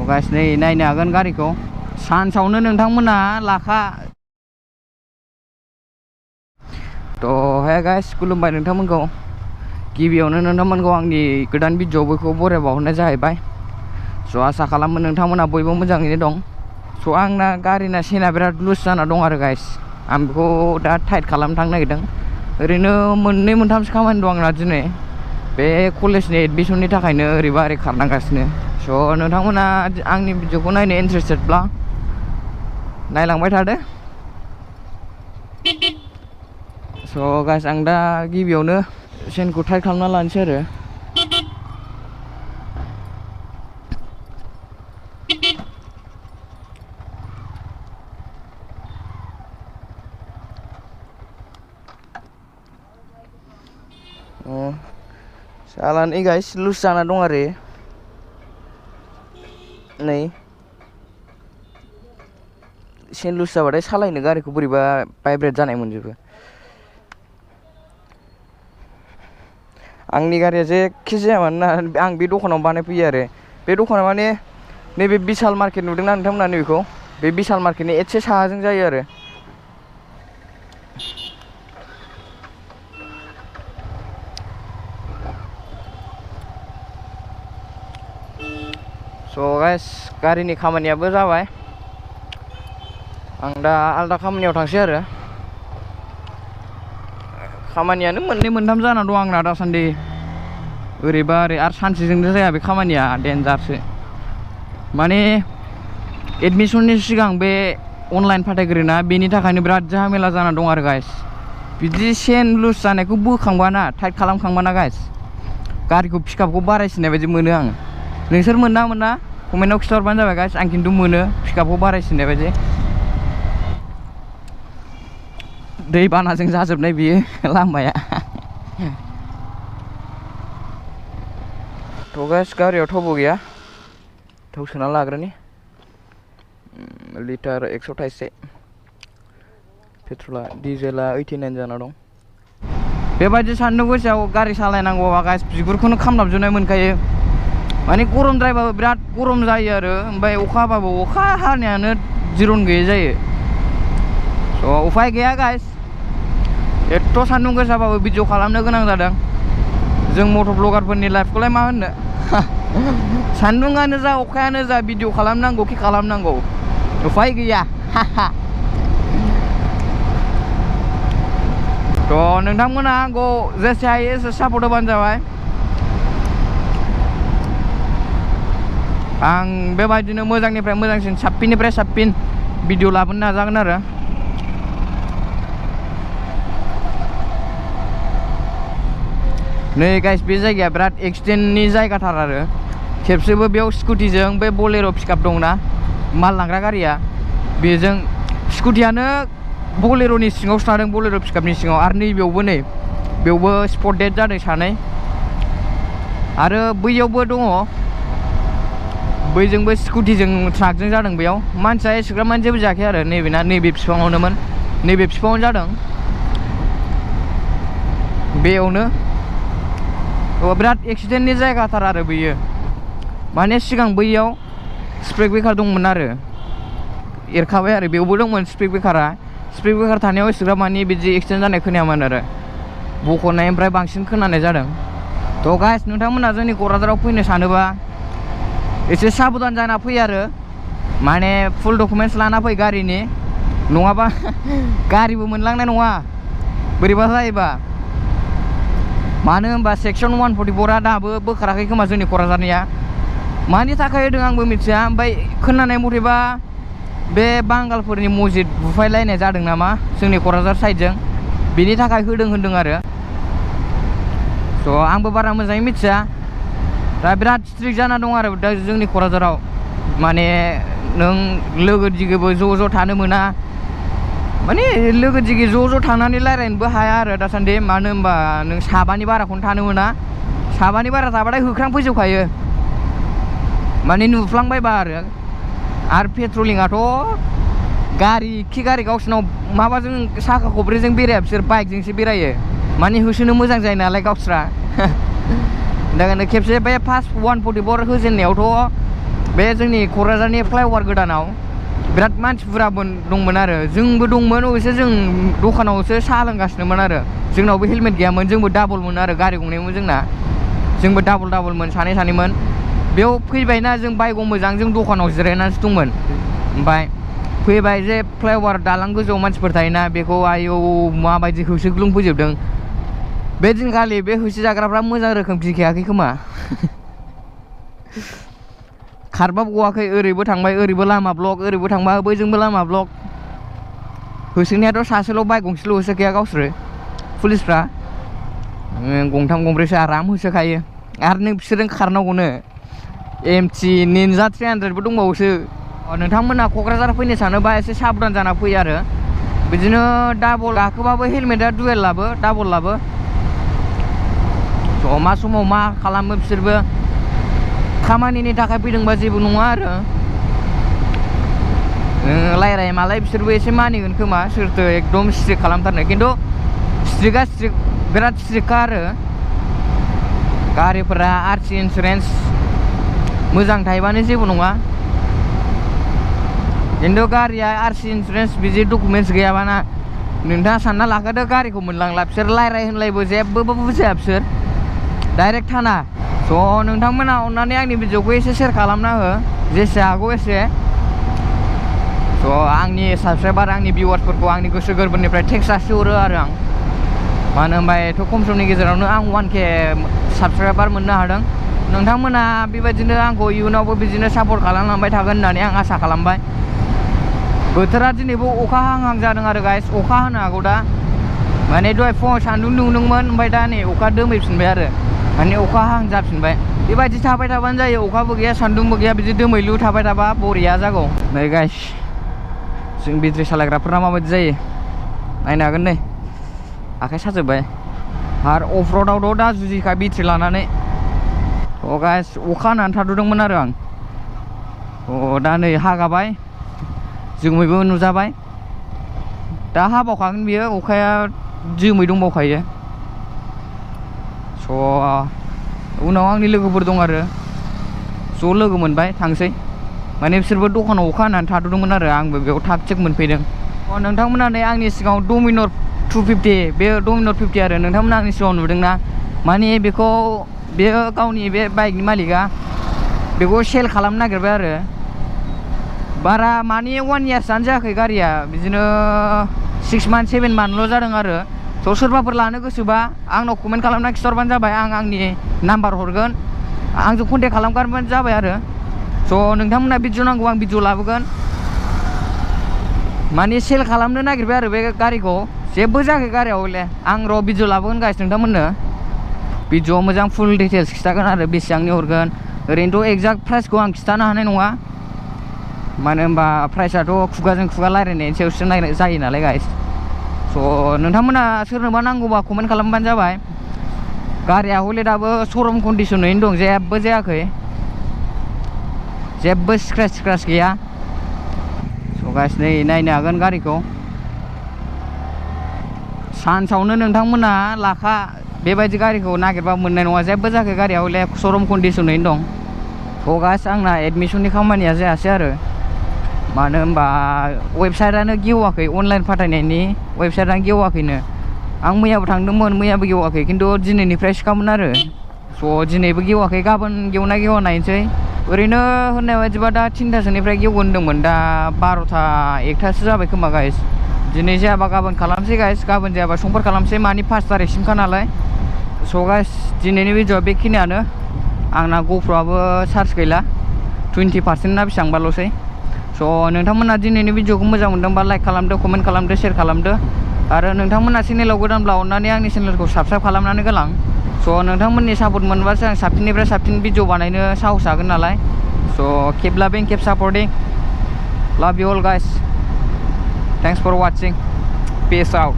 guys नै नायनो हागोन गारिखौ सानसावनो नोंथांमोना लाखा तो हे गाइस खुलुमबाय नोंथांमोनखौ गिबियावनो नोंथांमोनखौ आंनि गोदान भिडिअ बयखौ बरायबावहरनाय जाहैबाय स' आसा खालामो नोंथांमोना बयबो मोजाङैनो दं स' आंना गारिना सेना बिराद लुज जाना दं आरो गाइस आं बेखौ दा टाइट खालामनो थांनो नागिरदों ओरैनो मोननै मोनथामसो खामानि दं आंना दिनै बे कलेजनि एडमिसननि थाखायनो ओरैबा ओरै खारनांगासिनो स' नोंथांमोना आंनि भिडिअखौ नायनो इन्टारेस्टेडब्ला नायलांबाय थादो स' गाइस आं दा गिबियावनो सेनखौ टाइट खालामना लानोसै आरो सालान गाइस लुज जाना दं आरो नै सेन लुज जाबाथाय सालायनो गारिखौ बोरैबा भाइब्रेट जानाय मोनजोबो आंनि गारिया जेखि जाया मानोना आं बे दखानाव बानायफैयो आरो बे दखाना माने नैबे बिशाल मार्केट नुदोंना नोंथांमोना नैबेखौ बे बिशाल मार्केटनि एसे साहाजों जायो आरो स' गाइस गारिनि खामानियाबो जाबाय आं दा आलदा खामानियाव थांसै आरो खामानियानो मोननै मोनथाम जाना दं आंना दासान्दि ओरैबा ओरै आरो सानसेजोंनो जाया बे खामानिया डेन्जारसो माने एडमिसननि सिगां बे अनलाइन फाथायग्रोना बेनि थाखायनो बिराद झामेला जाना दं आरो गाइस बिदि सेन लुज जानायखौ बोखांबाना टाइट खालामखांबाना गाइस गारिखौ पिकआपखौ बारायसिननाय बायदि मोनो आं नोंसोर मोना कमेन्टआव खिन्थाहरबानो जाबाय गाइस आं खिन्थु मोनो पिकआपखौ बारायसिननाय बायदि दै बानाजों जाजोबनाय बियो लामाया थ' गाइस गारियाव थावबो गैया थाव सोना लाग्रोनि लिटार 128 पेट्रला डिजेला 89 जाना दं बेबायदि सान्दुं गोसायाव गारि सालायनांगौबा गाइस बिगुरखौनो खामलाबजोबनाय मोनखायो माने गरमद्रायबाबो बिराद गरम जायो आरो ओमफ्राय अखा हाबाबो अखा हानायानो जिरन गैयै जायो स' उफाय गैया गाइस एथ' सान्दुं गोसाबाबो भिडिअ खालामनो गोनां जादों जों मट' ब्लगारफोरनि लाइफखौलाय मा होननो सान्दुंआनो जा अखायानो जा भिडिअ खालामनांगौ कि खालामनांगौ उफाय गैया थ' नोंथांमोना आंखौ जेसे हायो एसे सापर्ट होबानो जाबाय आं बेबायदिनो मोजांनिफ्राय मोजांसिन साबसिननिफ्राय साबसिन भिडिअ लाबोनो नाजागोन आरो नै गाइस बे जायगाया बिराद एक्सिडेन्टनि जायगाथार आरो खेबसेबो बेयाव स्कुटिजों बे बलेर' पिकआप दंना माल लांग्रा गारिया बेजों स्कुटियानो बलेर'नि सिङावसो थादों बलेर' पिकआपनि सिङाव आरो नैबेयावबो नै बेयावबो स्पट डेड जादों सानै आरो बैयावबो दङ बैजोंबो स्कुटिजों ट्राकजों जादों बेयाव मानसिया एसेग्राब माने जेबो जायाखै आरो नैबेना नैबे बिफाङावनोमोन नैबे बिफाङावनो जादों बेयावनो बिराद एक्सिडेन्टनि जायगाथार आरो बैयो माने सिगां बैयाव स्पिड ब्रेकार दंमोन आरो एरखाबाय आरो बेयावबो दंमोन स्पिड ब्रेकार थानायाव एसेग्राब माने बिदि एक्सिडेन्ट जानाय खोनायामोन आरो बख'नायनिफ्राय बांसिन खोनानाय जादों थ' गाइस नोंथांमोना जोंनि क'क्राझाराव फैनो सानोबा एसे साबधान जाना फै आरो माने फुल डकुमेन्टस लाना फै गारिनि नङाबा गारिबो मोनलांनाय नङा बोरैबा जायोबा मानो होनबा सेक्सन 144आ दाबो बोखाराखै खोमा जोंनि क'क्राझारनिया मानि थाखाय होदों आंबो मिथिया ओमफ्राय खोनानाय मथेबा बे बांगालफोरनि मस्जिद बुफायलायनाय जादों नामा जोंनि क'क्राझार साइडजों बेनि थाखाय होदों आरो स' आंबो बारा मोजाङै मिथिया दा बिराद स्ट्रिक्ट जाना दं आरो दा जोंनि क'क्राझाराव माने नों लोगो दिगिबो ज' थानो मोना माने लोगो दिगि ज' थांनानै रायज्लायनोबो हाया आरो दासान्दि मानो होनबा नों साबानि बाराखौनो थानो मोना साबानि बारा थाबाथाय होख्रांफैजोबखायो माने नुफ्लांबायबा आरो पेट्रलिंआथ' गारि गावसिनाव माबाजों साखा खब्रैजों बेराया बिसोर बाइकजोंसो बेरायो माने होसोनो मोजां जायो नालाय गावस्रा दा खेबसे बे फार्स्ट 144 होजेननायावथ' बे जोंनि क'क्राझारनि फ्लाइअभार गोदानाव बिराद मानसि बुरजा दंमोन आरो जोंबो दंमोन अबयसे जों दखानावसो साहा लोंगासिनोमोन आरो जोंनावबो हेलमेट गैयामोन जोंबो डाबलमोन आरो गारि गंनैमोन जोंना जोंबो डाबलमोन सानै सानैमोन बेयाव फैबायना जों बाइकआव मोजां जों दखानाव जिरायनानैसो दंमोन ओमफ्राय फैबाय जे फ्लाइअभार दालां गोजौआव मानसिफोर थायोना बेखौ आयौ माबायदि होसोग्लुंफैजोबदों बे दिनखालि बे होसोजाग्राफ्रा मोजां रोखोम गिखायाखै खोमा खारबाबो गवाखै ओरैबो थांबाय ओरैबो लामा ब्लक ओरैबो थांबा बैजोंबो लामा ब्लक होसोनायाथ' सासेल' बाइक गंसेल' होसोखाया गावसोरो पुलिसफ्रा गंथाम गंब्रैसो आराम होसोखायो आरो नों बिसोरजों खारनांगौनो एमटि निन्जा 300बो दंबावोसो नोंथांमोना क'क्राझार फैनो सानोबा एसे साबधान जाना फै आरो बिदिनो डाबल गाखोबाबो हेलमेटआ डुवेल लाबो डाबल लाबो थ' मा समाव मा खालामो बिसोरबो खामानिनि थाखाय फैदोंबा जेबो नङा आरो रायराय मालाय बिसोरबो एसे मानिगोन खोमा सोरथो एकदम स्ट्रिक्ट खालामथारनो खिन्थु स्ट्रिक्टआ स्ट्रिक्ट बिराद स्ट्रिक्टखा आरो गारिफोरा आरसि इन्सुरेन्स मोजां थायोबानो जेबो नङा खिन्थु गारिया आरसि इन्सुरेन्स बिदि डकुमेन्टस गैयाबाना नोंथाङा सानना लाखादो गारिखौ मोनलांला बिसोर रायराय होनलायबो जेबो बुजिया बिसोर डाइरेक्ट थाना स' नोंथांमोना अननानै आंनि भिडिअखौ एसे शेयार खालामना हो जेसे हागौ एसे स' आंनि साबसक्राइबार आंनि भिउवार्सफोरखौ आंनि गोसो गोरबोनिफ्राय टेक्स जासिहरो आरो आं मानो होनबा एथ' खम समनि गेजेरावनो आं 1K साबसक्राइबार मोननो हादों नोंथांमोना बेबायदिनो आंखौ इयुनावबो बिदिनो सापर्ट खालामलांबाय थागोन होननानै आं आसा खालामबाय बोथोरा दिनैबो अखा हाहां जादों आरो गाइस अखा हानो हागौ दा माने दहाय फुङाव सान्दुं दुंदोंमोन ओमफ्राय दा नै अखा दोमैफिनबाय आरो माने अखा हाहां जाफिनबाय बेबायदि थाबाय थाबानो जायो अखाबो गैया सान्दुंबो गैया बिदि दोमैलु थाबाय थाबा बरिया जागौ नै गाइस जों बेटारि सालायग्राफोरा माबायदि जायो नायनो हागोन नै आखाइ साजोब्बाय आरो अफ र'डआवथ' दा जुजिखा बेटारि लानानै थ' गाइस अखा हानानै थाद'दोंमोन आरो आं थ' दा नै हागाबाय जोमैबो नुजाबाय दा हाबावखागोन बियो अखाया जोमै दंबावखायो स' उनाव आंनि लोगोफोर दं आरो ज' लोगो मोनबाय थांसै माने बिसोरबो दखानाव अखा हानानै थाद'दोंमोन आरो आंबो बेयाव थाग थिग मोनफैदों नोंथांमोना नै आंनि सिगाङाव डमिनर 250 बे डमिनर 50 आरो नोंथांमोना आंनि सिगाङाव नुदोंना माने बेखौ बेयो गावनि बे बाइकनि मालिकआ बेखौ सेल खालामनो नागिरबाय आरो बारा माने 1 इयार्सआनो जायाखै गारिया बिदिनो 6 मान्थ 7 मान्थल' जादों आरो थ' सोरबाफोर लानो गोसोबा आंनाव कमेन्ट खालामना खिथरबानो जाबाय आं आंनि नाम्बार हरगोन आंजों कन्टेक्ट खालामगारबानो जाबाय आरो स' नोंथांमोना भिडिअ नांगौ आं भिडिअ लाबोगोन माने सेल खालामनो नागिरबाय आरो बे गारिखौ जेबो जायाखै गारियाव हले आं र' भिडिअ लाबोगोन गाइस नोंथांमोननो भिडिअ मोजां फुल डिटेल्स खिथागोन आरो बेसेबांनि हरगोन ओरैनोथ' एक्जाक्ट प्राइसखौ आं खिथानो हानाय नङा मानो होनबा प्राइसआथ' खुगाजों खुगा रायलायनायनि सायावसो जायो नालाय गाइस स' नोंथांमोना सोरनोबा नांगौबा कमेन्ट खालामबानो जाबाय गारिया हले दाबो श'रुम कन्डिसनैनो दं जेबो जायाखै जेबो स्क्रेच गैया स' गाइस नै नायनो हागोन गारिखौ सानसावनो नोंथांमोना लाखा बेबायदि गारिखौ नागिरबा मोननाय नङा जेबो जायाखै गारिया हले श'रुम कन्डिसनैनो दं स' गाइस आंना एडमिसननि खामानिया जायासै आरो मानो होनबा वेबसाइटआनो गेवाखै अनलाइन फाथायनायनि वेबसाइटआनो गेवाखैनो आं मैयाबो थांदोंमोन मैयाबो गेवाखै खिन्थु दिनैनिफ्राय सिखामोन आरो स' दिनैबो गेवाखै गाबोन गेवना गेवा नायनोसै ओरैनो होननाय बायदिबा दा 3थासोनिफ्राय गेवगोन होनदोंमोन दा 12ता 1तासो जाबाय खोमा गाइस दिनै जायाबा गाबोन खालामसै गाइस गाबोन जायाबा समफोर खालामसै मानि 5 तारिखसिमखा नालाय स' गाइस दिनैनि भिडिअआ बेखिनियानो आंना ग'प्र'आबो चार्ज गैला 20% ना बेसेबांबाल'सै स' नोंथांमोना दिनैनि भिडिअखौ मोजां मोनदोंबा लाइक खालामदो कमेन्ट खालामदो शेयार खालामदो आरो नोंथांमोना चेनेलाव गोदानब्ला अननानै आंनि चेनेलखौ साबस्क्राइब खालामनानै गालां स' नोंथांमोननि सापर्ट मोनबासो आं साबसिननिफ्राय साबसिन भिडिअ बानायनो साहस हागोन नालाय स' keep loving keep supporting love you all guys thanks for watching peace out